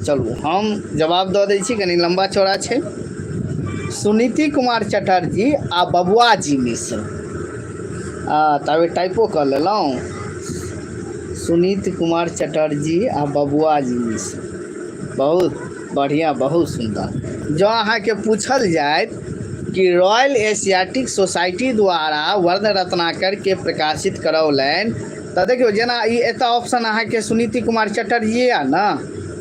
A: चलू, हम जवाब दऽ दै छी, कनि लम्बा चौड़ा छै। सुनीति कुमार चटर्जी आ बबुआ जी मिश्र। आ ताबे टाइपो कऽ लेलहुँ, सुनीत कुमार चटर्जी आ बबुआ जी मिश्र। बहुत बढ़िआँ, बहुत सुन्दर। जँ अहाँके पूछल जायत कि रॉयल एशियाटिक सोसाइटी द्वारा वर्ण रत्नाकर के प्रकाशित करौलनि, तऽ देखियौ, जेना ई एतऽ ऑप्शन अहाँके सुनीति कुमार चटर्जी यऽ ने,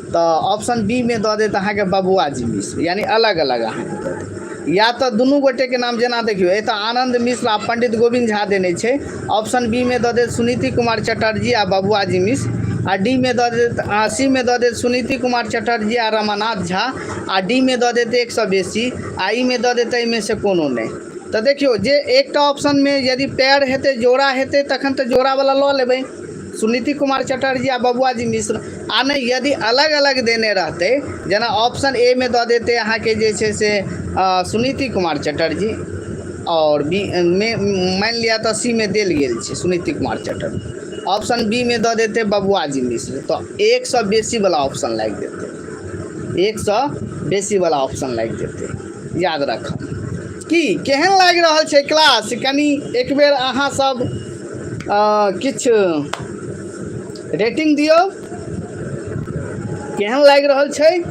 A: तऽ ऑप्शन बी मे दऽ देत अहाँके बबुआ जी मिश्र, यानी अलग अलग अहाँके दऽ देत, या तऽ दुनू गोटेके नाम। जेना देखियौ, एतऽ आनन्द मिश्र आ पंडित गोविन्द झा देने छै, ऑप्शन बी मे दऽ देत सुनीति कुमार चटर्जी आ बबुआ जी मिश्र, आ डी मे दऽ देत, आ सी मे दऽ देत सुनीति कुमार चटर्जी आ रमानाथ झा, आ डी मे दऽ देत एक सँ बेसी, आ ई मे दऽ देत एहिमे से कोनो नहि। तऽ देखियौ, जे एकटा ऑप्शनमे यदि पेयर हेतै, जोड़ा हेतै, तखन तऽ जोड़ावला लऽ लेबै, सुनीति कुमार चटर्जी आ बबुआ जी मिश्र। आ नहि यदि अलग अलग देने रहतै, जेना ऑप्शन ए मे दऽ देतै अहाँके जे छै से सुनीति कुमार चटर्जी आओर बी मे मानि लिअ तऽ सी मे देल गेल छै सुनीति कुमार चटर्जी, ऑप्शन बी मे दऽ देतै बबुआजी मिश्र, तऽ एकसँ बेसी वला ऑप्शन लागि जेतै, एकसँ बेसी वला ऑप्शन लागि जेतै, याद राखब। की केहन लागि रहल छै क्लास? कनि एक बेर अहाँ सब किछु रेटिंग दियौ, केहन लागि रहल छै?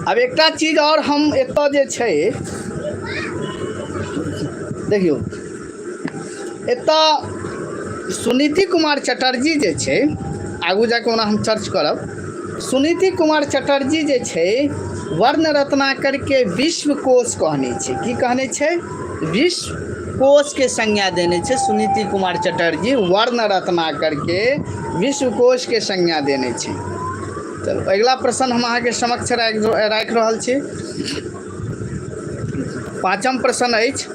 A: आब एकटा चीज आओर हम एतऽ जे छै देखियौ, एतऽ सुनीति कुमार चटर्जी जे छै, आगू जाके ओना हम चर्च करब। सुनीति कुमार चटर्जी जे छै वर्ण रत्नाकर के विश्वकोश कहने छै। की कहने छै? विश्वकोश के संज्ञा देने छै। सुनीति कुमार चटर्जी वर्ण रत्नाकर के विश्वकोश के संज्ञा देने छै। चलू, अगिला प्रश्न हम अहाँके समक्ष राखि रहल छी। पाँचम प्रश्न अछि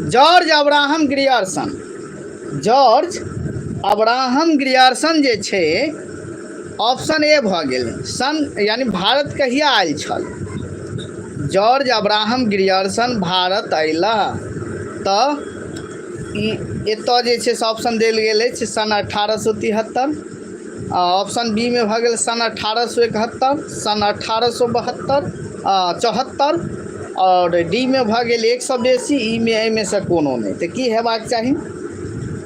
A: George Abraham Grierson. George Abraham Grierson जे छै ऑप्शन ए भऽ गेल। सन यानी भारत कहिया आयल छल? जॉर्ज अब्राहम ग्रियर्सन भारत अयला तऽ ई एतऽ जे छै से ऑप्शन देल गेल अछि सन 1873, ऑप्शन बी मे भऽ गेल सन 1871, सन 1872, 74, आओर डी मे भऽ गेल एकसँ बेसी, ई मे एहिमे सँ कोनो नहि। तऽ की हेबाक चाही?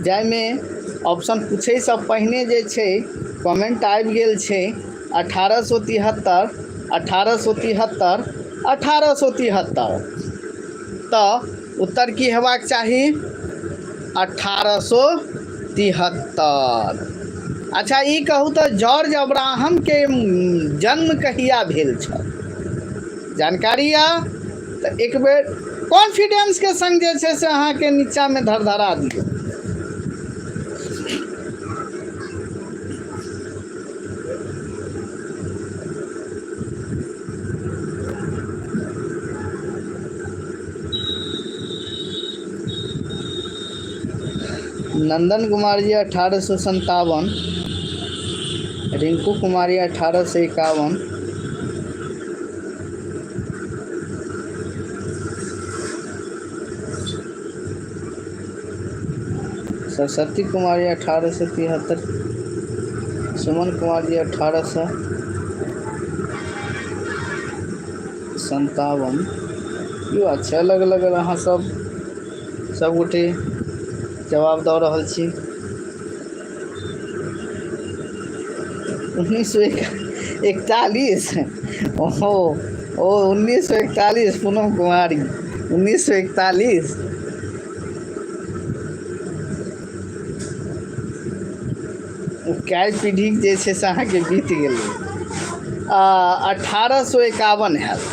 A: जाहिमे ऑप्शन पूछैसँ पहिने जे छै कमेंट आबि गेल छै 1873, 1873, 1873। तऽ उत्तर की हेबाक चाही? 1873। अच्छा, ई कहू तऽ जॉर्ज अब्राहमके जन्म कहिया भेल छल? जानकारी यऽ तऽ एक बेर कॉन्फिडेंसके संग जे छै से अहाँके नीचाँमे धरधरा दियौ। नंदन कुमार जी 1857, रिंकू कुमारी 1851, सरस्वती कुमारी 1873, सुमन कुमार जी 1857। ई बात छै, अलग अलग अहाँ सब सब गोटे जवाब दऽ रहल छी। 1941, ओहो ओ 1941, पूनम कुमारी 1941। कए पीढ़ीके जे छै से अहाँके बीत गेलै। 1851 हैत,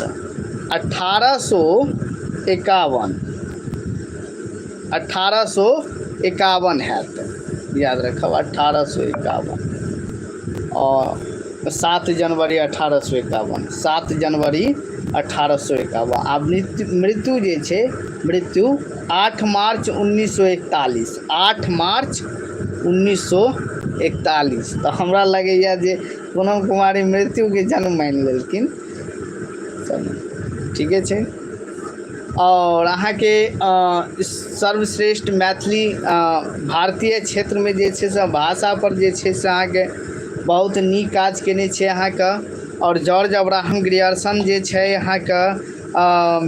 A: 1851, 1851 हैत, याद रखब 1851। आओर 7 जनवरी 1851, 7 जनवरी 1851। आ मृत्यु जे छै, मृत्यु 8 मार्च 1941, 8 मार्च 1941। तऽ हमरा लगैए जे पूनम कुमारी मृत्युके जन्म मानि लेलखिन। चलू, ठीके छै। आओर अहाँके सर्वश्रेष्ठ मैथिली भारतीय क्षेत्रमे जे छै से भाषापर जे छै से अहाँके बहुत नीक काज कयने छै अहाँके। आओर जॉर्ज अब्राहम ग्रियर्सन जे छै अहाँके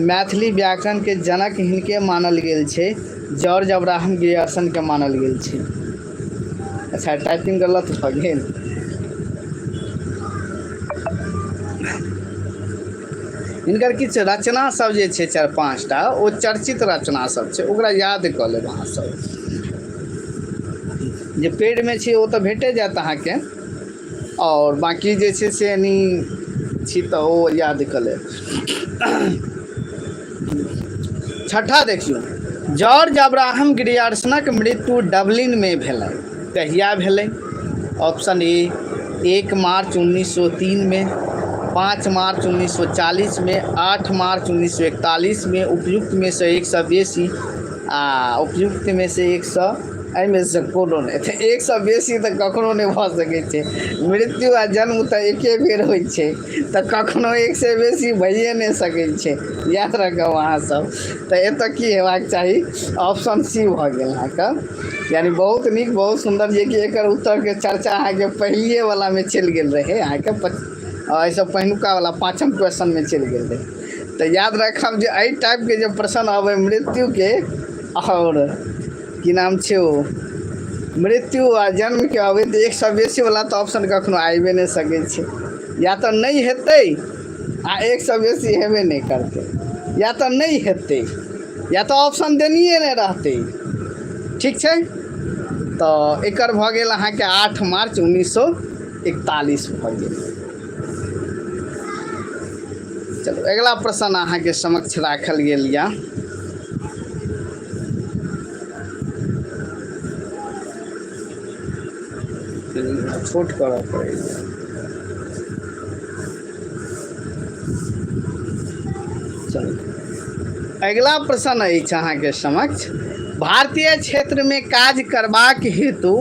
A: मैथिली व्याकरणके जनक हिनके मानल गेल छै, जॉर्ज अब्राहम ग्रियर्सनके मानल गेल छै। अच्छा, टाइपिंग गलत भऽ गेल। हिनकर किछु रचना सब जे छै चारि पाँचटा, ओ चर्चित रचना सब छै, ओकरा याद कऽ लेब अहाँ सब। जे पेडमे छी ओ तऽ भेटे जायत अहाँके, आओर बाँकी जे छै से यानी छी तऽ ओ याद कऽ लेब। छठा देखियौ, जॉर्ज अब्राहम ग्रियर्सनक मृत्यु डबलिनमे भेलै। कहिया भेलै? ऑप्शन ए 1 मार्च 1903 मे, 5 मार्च 1940 मे, 8 मार्च 1941 मे, उपयुक्तमे से एकसँ बेसी, आ उपयुक्तमे से एकसँ एहिमे से कोनो नहि। तऽ एकसँ बेसी तऽ कखनो नहि भऽ सकै छै। मृत्यु आ जन्म तऽ एके बेर होइ छै, तऽ कखनो एकसँ बेसी भइए नहि सकै छै। याद राखब अहाँसभ। तऽ एतऽ की हेबाक चाही? ऑप्शन सी भऽ गेल अहाँके, यानी बहुत नीक, बहुत सुन्दर, जेकि एकर उत्तरके चर्चा अहाँके पहिलिए वलामे चलि गेल रहै, अहाँके एहिसँ पहिलुका वला पाँचम क्वेश्चनमे चलि गेल रहै। तऽ याद राखब जे एहि टाइपके जे प्रश्न अबै मृत्युके आओर की नाम छै ओ मृत्यु आ जन्मके अबै, तऽ एकसँ बेसीवला तऽ ऑप्शन कखनो आबिए नहि सकै छै। या तऽ नहि हेतै आ एकसँ बेसी हेबे नहि करतै, या तऽ नहि हेतै, या तऽ ऑप्शन देनिए नहि रहतै। ठीक छै? तऽ एकर भऽ गेल अहाँके 8 मार्च 1941 भऽ गेल। चलू, अगिला प्रश्न अहाँके समक्ष राखल गेल यऽ। छोट करऽ पड़ैए। चलू, अगिला प्रश्न अछि अहाँके समक्ष, भारतीय क्षेत्रमे काज करबाक हेतु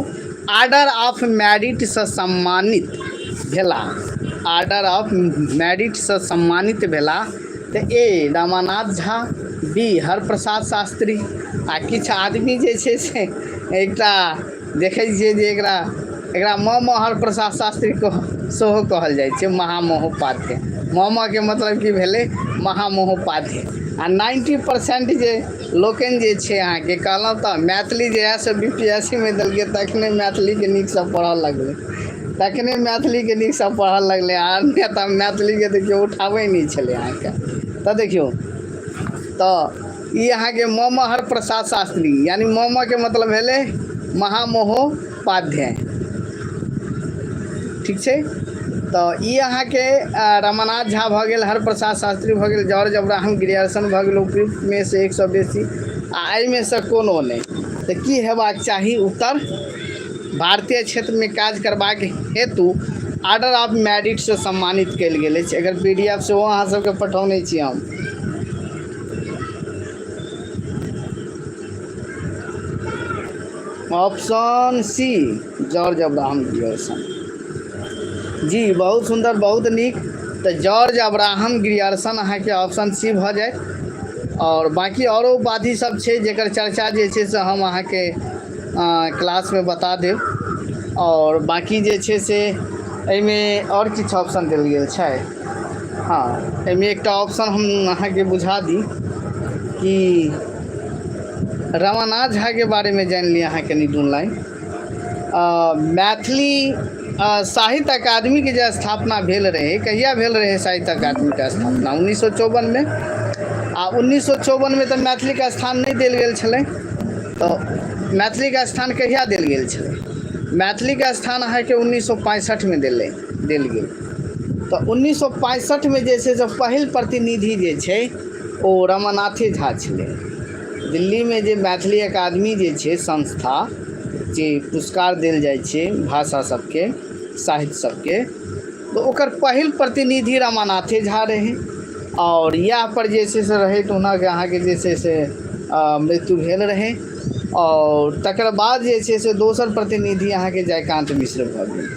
A: आर्डर ऑफ मैरिटसँ सम्मानित भेला, आर्डर ऑफ मैरिटसँ सम्मानित भेला तऽ ए रमानाथ झा, बी हरप्रसाद शास्त्री। आ किछु आदमी जे छै से एकटा देखै छियै जे एकरा एकरा म म हरप्रसाद शास्त्री कह सेहो कहल जाइ छै, महामहोपाध्याय। म म के मतलब की भेलै? महामहोपाध्याय। आ 90% जे लोकनि जे छै अहाँके कहलहुँ तऽ मैथिली जे है से बी पी एस सी मे देलकै तखने मैथिलीके नीकसँ पढ़ऽ लगलै, तखने मैथिलीके नीकसँ पढ़ऽ लगलै, आ नहि तऽ मैथिलीके तऽ केओ उठाबै नहि छलै अहाँके। तऽ देखियौ, तऽ ई अहाँके म म हरप्रसाद शास्त्री, यानी म म के मतलब भेलै महामहोपाध्याय। ठीक छै? तऽ ई अहाँके रमानाथ झा भऽ गेल, हरप्रसाद शास्त्री भऽ गेल, जॉर्ज अब्राहम ग्रियर्सन भऽ गेल, उपयुक्तमे से एकसँ बेसी आ एहिमे से कोनो नहि। तऽ की हेबाक चाही उत्तर? भारतीय क्षेत्रमे काज करबाक हेतु आर्डर ऑफ मैरिटसँ सम्मानित कयल गेल अछि। एकर पी डी एफ सेहो अहाँ सबके पठौने छी हम। Option C, George Abraham Grierson. जी, बहुत सुन्दर, बहुत नीक। तऽ जॉर्ज अब्राहम ग्रियर्सन अहाँके ऑप्शन सी भऽ जायत। आओर बाँकी आओरो उपाधि सब छै जकर चर्चा जे छै से हम अहाँके क्लासमे बता देब। आओर बाँकी जे छै से एहिमे आओर किछु ऑप्शन देल गेल छै। हँ, एहिमे एकटा ऑप्शन हम अहाँके बुझा दी कि रमानाथ झाके बारेमे जानि ली अहाँ कनि दू लाइन। मैथिली साहित्य अकादमीके जे स्थापना भेल रहै, कहिया भेल रहै साहित्य अकादमीके स्थापना? 1954मे। आ 1954मे तऽ मैथिलीके स्थान नहि देल गेल छलै। तऽ मैथिलीके स्थान कहिया देल गेल छलै? मैथिलीके स्थान अहाँके 1965मे देल गेल। तऽ 1965मे जे छै से पहिल प्रतिनिधि जे छै ओ रमानाथे झा छलै। दिल्लीमे जे मैथिली अकादमी जे छै संस्था, जे पुरस्कार देल जाइ छै भाषा सबके, साहित्य सबके, तऽ ओकर पहिल प्रतिनिधि रमानाथे झा रहै। आओर इएह पर जे छै से रहै, तऽ हुनक अहाँके जे छै से मृत्यु भेल रहै। आओर तकर बाद जे छै से दोसर प्रतिनिधि अहाँके जयकान्त मिश्र भऽ गेल,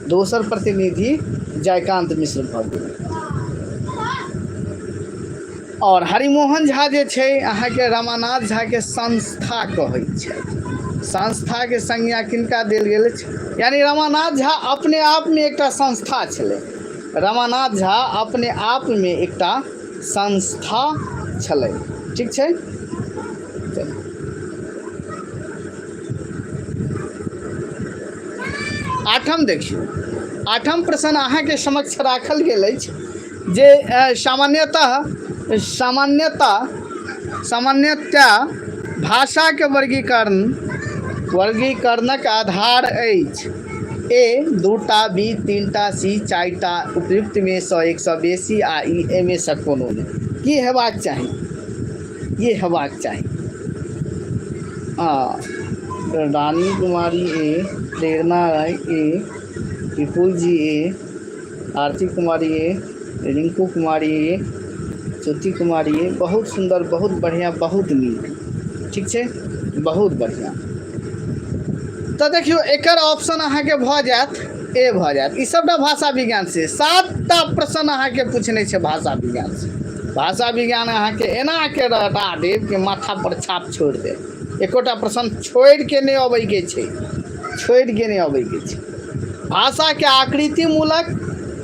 A: दोसर प्रतिनिधि जयकान्त मिश्र भऽ गेल। आओर हरिमोहन झा जे छै अहाँके रमानाथ झाके संस्था कहै छथि। संस्थाके संज्ञा किनका देल गेल अछि? यानी रमानाथ झा अपने आपमे एकटा संस्था छलै। रमानाथ झा अपने आपमे एकटा संस्था छलै। ठीक छै? आठम देखियौ, आठम प्रश्न अहाँके समक्ष राखल गेल अछि जे सामान्यतः सामान्यता सामान्यतया भाषाके वर्गीकरणक आधार अछि ए दूटा, बी तीनटा, सी चारिटा, उपयुक्तमे सँ एकसँ बेसी आ ई एहिमे सँ कोनो नहि। की हेबाक चाही? की हेबाक चाही? आ Rani Kumari A, Prerna Rai A, Vipul ji A, Aarti Kumari A, Rinku Kumari A, Jyoti Kumari A. बहुत सुन्दर, बहुत बढ़िआँ, बहुत नीक। ठीक छै? बहुत बढ़िआँ। तऽ देखियौ एकर ऑप्शन अहाँके भऽ जायत ए भऽ जायत। ई सबटा भाषा विज्ञान से 7टा प्रश्न अहाँके पूछने छै भाषा विज्ञान से। भाषा विज्ञान अहाँके एना के रटा देब कि माथा पर छाप छोड़ि देब, एकोटा प्रश्न छोड़ि के नहि अबैके छै, छोड़ि के नहि अबैके छै। भाषाके आकृति मूलक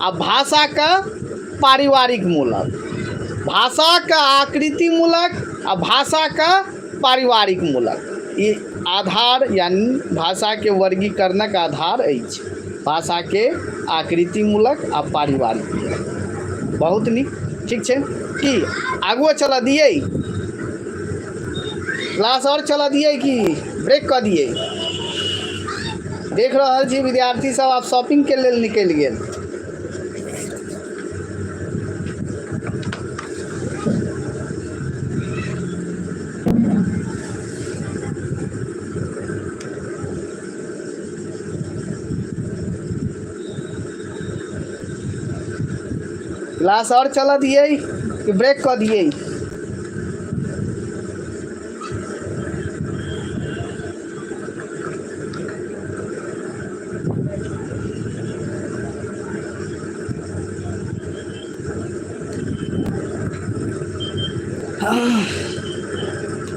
A: आ भाषाके पारिवारिक मूलक, भाषाके आकृति मूलक आ भाषाके पारिवारिक मूलक, ई आधार यानी भाषाके वर्गीकरणक आधार अछि, भाषाके आकृति मूलक आ पारिवारिक मूलक। बहुत नीक, ठीक छै। की आगुओ चलऽ दियै क्लास, आओर चलऽ दियै कि ब्रेक कऽ दियै? देख रहल छी विद्यार्थी सब आब शॉपिंगके लेल निकलि गेल। क्लास और चलऽ दियै कि ब्रेक कऽ दियै?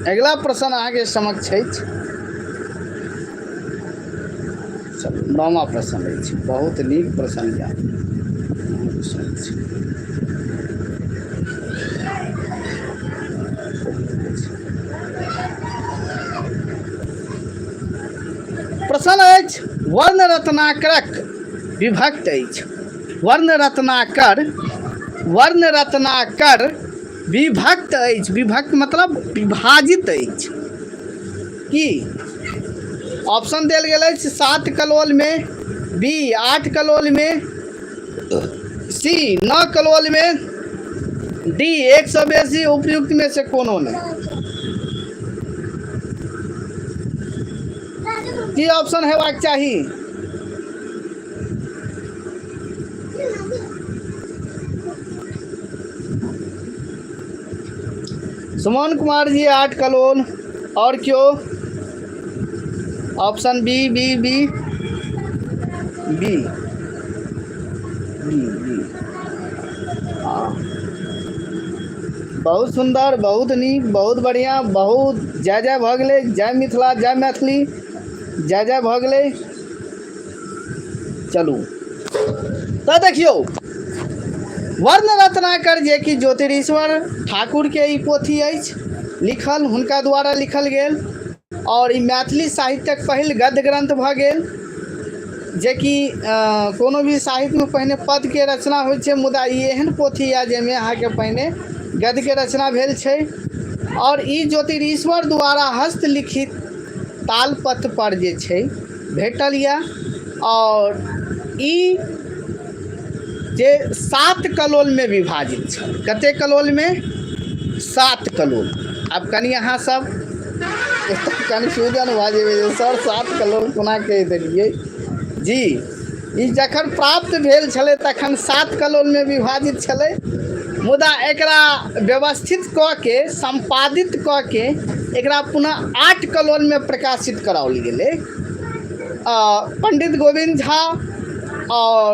A: अगिला प्रश्न अहाँके समक्ष अछि, नौमा प्रश्न अछि, बहुत नीक प्रश्न यऽ। प्रश्न अछि वर्ण रत्नाकरक विभक्त अछि, वर्ण रत्नाकर, वर्ण रत्नाकर विभक्त अछि, विभक्त मतलब विभाजित अछि। की ऑप्शन देल गेल अछि 7 कलोलमे, बी 8 कलोलमे, सी 9 कलोलमे, डी 1 सँ बेसी, उपयुक्त में से कोनो नहि। की ऑप्शन हेबाक चाही? सुमन कुमार जी 8 कलोल, और क्यों? Option B B B B B B. हाँ, बहुत सुंदर, बहुत नीक, बहुत बढ़िया, बहुत जय जय भऽ गेलै, जय मिथिला, जय मैथिली, जय जय भऽ गेलै। चलू तऽ देखियौ वर्ण रत्नाकर जे कि ज्योतिरीश्वर ठाकुरके ई पोथी अछि लिखल, हुनका द्वारा लिखल गेल और ई मैथिली साहित्यक पहिल गद्य ग्रंथ भऽ गेल, जेकि कोनो भी साहित्यमे पहिने पदके रचना होइ छै, मुदा ई एहन पोथी यऽ जाहिमे अहाँके पहिने गद्यके रचना भेल छै और ई ज्योतिरीश्वर द्वारा हस्तलिखित तालपत्र पर जे छै भेटल यऽ और ई जे 7 कलोलमे विभाजित छल। कते कलोलमे? 7 कलोल। आब कनि अहाँ सब कन्फ्यूजन भऽ जेबै जे सर 7 कलोल कोना कहि देलियै जी। ई जखन प्राप्त भेल छलै तखन 7 कलोलमे विभाजित छलै, मुदा एकरा व्यवस्थित कऽ के सम्पादित कऽ के एकरा पुनः 8 कलोलमे प्रकाशित कराओल गेलै। पंडित गोविन्द झा और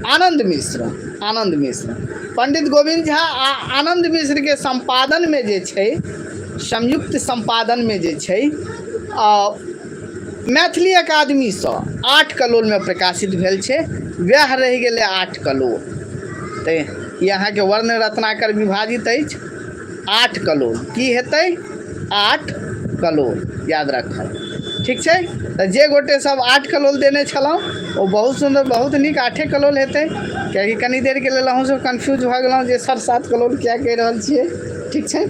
A: आनंद मिश्र, आनंद मिश्र, पंडित गोविन्द झा आ आनंद मिश्रके सम्पादनमे जे छै, संयुक्त सम्पादनमे जे छै मैथिली अकादमीसँ 8 कलोलमे प्रकाशित भेल छै, वएह रहि गेलै 8 कलोल। तऽ ई अहाँके वर्ण रत्नाकर विभाजित अछि 8 कलोल। की हेतै? 8 कलोल, याद राखब, ठीक छै। तऽ जे गोटे सब 8 कलोल देने छलहुँ ओ बहुत सुन्दर, बहुत नीक, 8 कलोल हेतै, कियाकि कनी देरके लेल अहूँ सब कन्फ्यूज भऽ गेलहुँ जे सर 7 कलोल किया कहि रहल छियै, ठीक छै।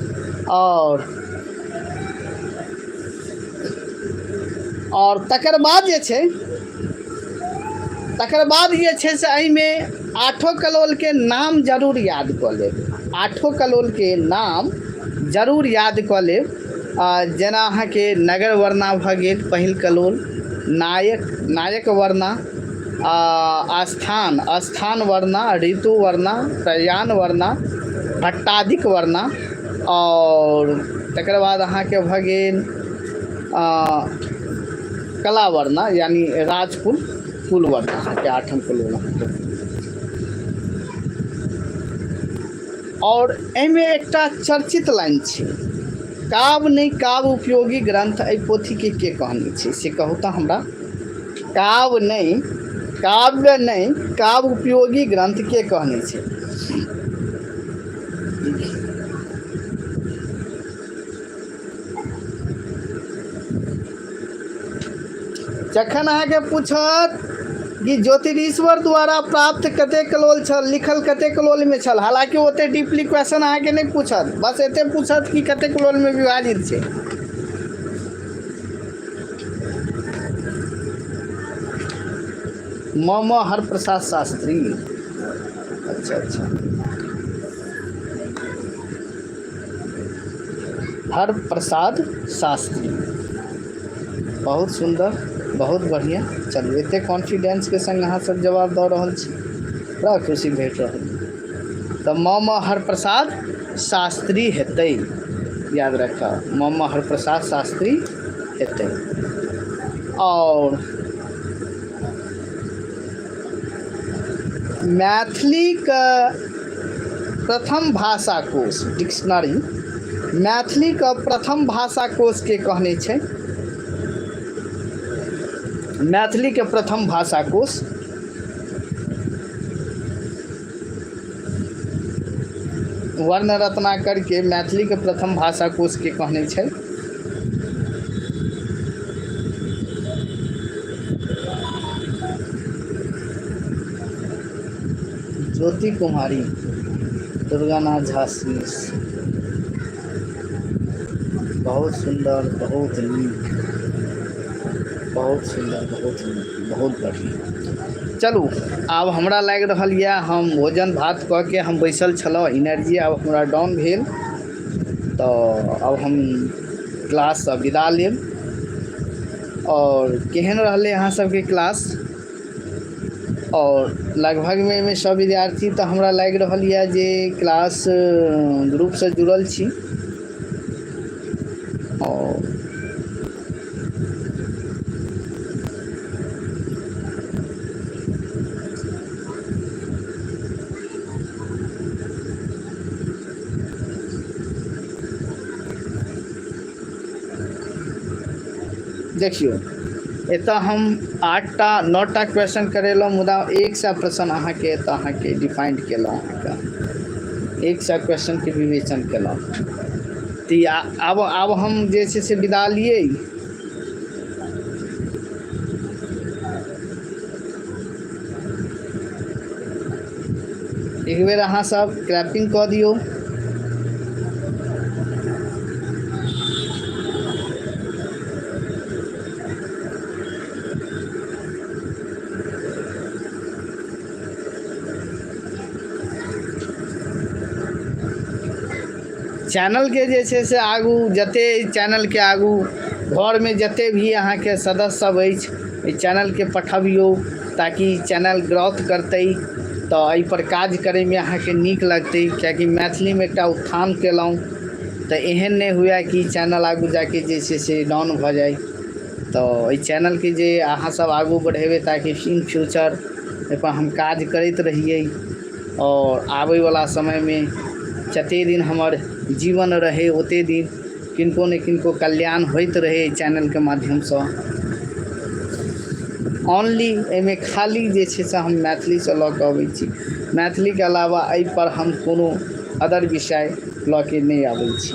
A: और तकर बाद जे छै, तकर बाद जे छै से एहिमे 8 कलोलके नाम जरूर याद कऽ लेब, 8 कलोलके नाम जरूर याद कऽ लेब। जेना अहाँके नगर वर्णा भऽ गेल पहिल कलोल, नायक, नायक वर्णा, आस्थान, स्थान वर्णा, ऋतु वर्णा, प्रयाण वर्णा, भट्टादिक वर्णा, और तकर बाद अहाँके भऽ गेल कलावर्णा यानी राजकुल कुलवर्णा अहाँके आठम कुलवर्णा। आओर एहिमे एकटा चर्चित लाइन छै, काव्य नहि काव्य उपयोगी ग्रंथ एहि पोथीके के कहने छै से कहू तऽ हमरा। काव्य नहि काव्य नहि काव्य उपयोगी ग्रंथ के कहने छै? जखन अहाँके पूछत कि ज्योतिरीश्वर द्वारा प्राप्त कतेक कलोल छल, लिखल कतेक कलोलमे छल, हालांकि ओते डीपली क्वेश्चन अहाँके नहि पूछत, बस एते पूछत कि कतेक कलोलमे विभाजित छै। म हरप्रसाद शास्त्री। अच्छा अच्छा, हरप्रसाद शास्त्री, बहुत सुन्दर, बहुत बढ़िआँ। चलू, एते कॉन्फिडेंसके संग अहाँ सब जवाब दऽ रहल छी, बड़ा खुशी भेट रहल। तऽ म म हरप्रसाद शास्त्री हेतै, याद राखब, म म हरप्रसाद शास्त्री हेतै। आओर मैथिलीके प्रथम भाषा कोश डिक्शनरी, मैथिलीके प्रथम भाषा कोश के कहने छै? मैथिलीके प्रथम भाषा कोश वर्ण रत्नाकर के मैथिली के प्रथम भाषा कोश के कहने छै? ज्योति कुमारी, दुर्गानाथ झा शीश, बहुत सुन्दर, बहुत नीक, बहुत सुन्दर, बहुत नीक, बहुत बढ़िआँ। चलू, आब हमरा लागि रहल यऽ हम भोजन भात कऽ के हम बैसल छलहुँ, एनर्जी आब हमरा डाउन भेल, तऽ आब हम क्लाससँ विदा लेब। आओर केहन रहलै अहाँ सबके क्लास? आओर लगभगमे एहिमे सब विद्यार्थी तऽ हमरा लागि रहल यऽ जे क्लास ग्रुपसँ जुड़ल छी। आओर देखियौ, एतऽ हम 8टा 9टा क्वेश्चन करेलहुँ, मुदा 100 प्रश्न अहाँके एतऽ अहाँके डिफाइंड केलहुँ, अहाँके 100 क्वेश्चनके विवेचन केलहुँ। तऽ आब हम जे छै से विदा लियै। एक बेर अहाँ सब क्लैपिंग कऽ दियौ। चैनलके जे छै से आगू जते चैनलके आगू घरमे जते भी अहाँके सदस्य सब अछि, एहि चैनलके पठबियौ ताकि चैनल ग्रोथ करतै, तऽ एहिपर काज करैमे अहाँके नीक लगतै। किएकि मैथिलीमे एकटा उत्थान केलहुँ तऽ एहन नहि हुए कि चैनल आगू जाके जे छै से डाउन भऽ जाइ। तऽ एहि चैनलके जे अहाँ सब आगू बढ़ेबै ताकि इन फ्यूचर एहिपर हम काज करैत रहियै, आओर आबैवला समयमे जते दिन हमर जीवन रहै ओते दिन किनको ने किनको कल्याण होइत रहै एहि चैनलके माध्यमसँ। ऑनली एहिमे खाली जे छै से हम मैथिलीसँ लऽ कऽ अबै छी, मैथिलीके अलावा एहिपर हम कोनो अदर विषय लऽ के नहि अबै छी।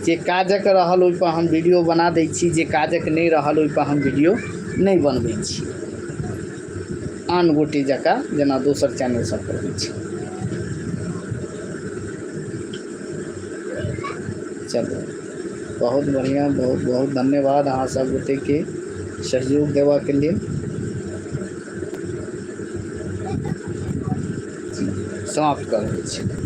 A: जे काजक रहल ओहिपर हम वीडियो बना दै छी, जे काजक नहि रहल ओहिपर हम वीडियो नहि बनबै छी, आन गोटे जकाँ जेना दोसर चैनल सब पर होइ छै। चलू, बहुत बढ़िआँ, बहुत बहुत धन्यवाद अहाँ सब गोटेके सहयोग देबाके लेल। समाप्त कऽ रहल छी।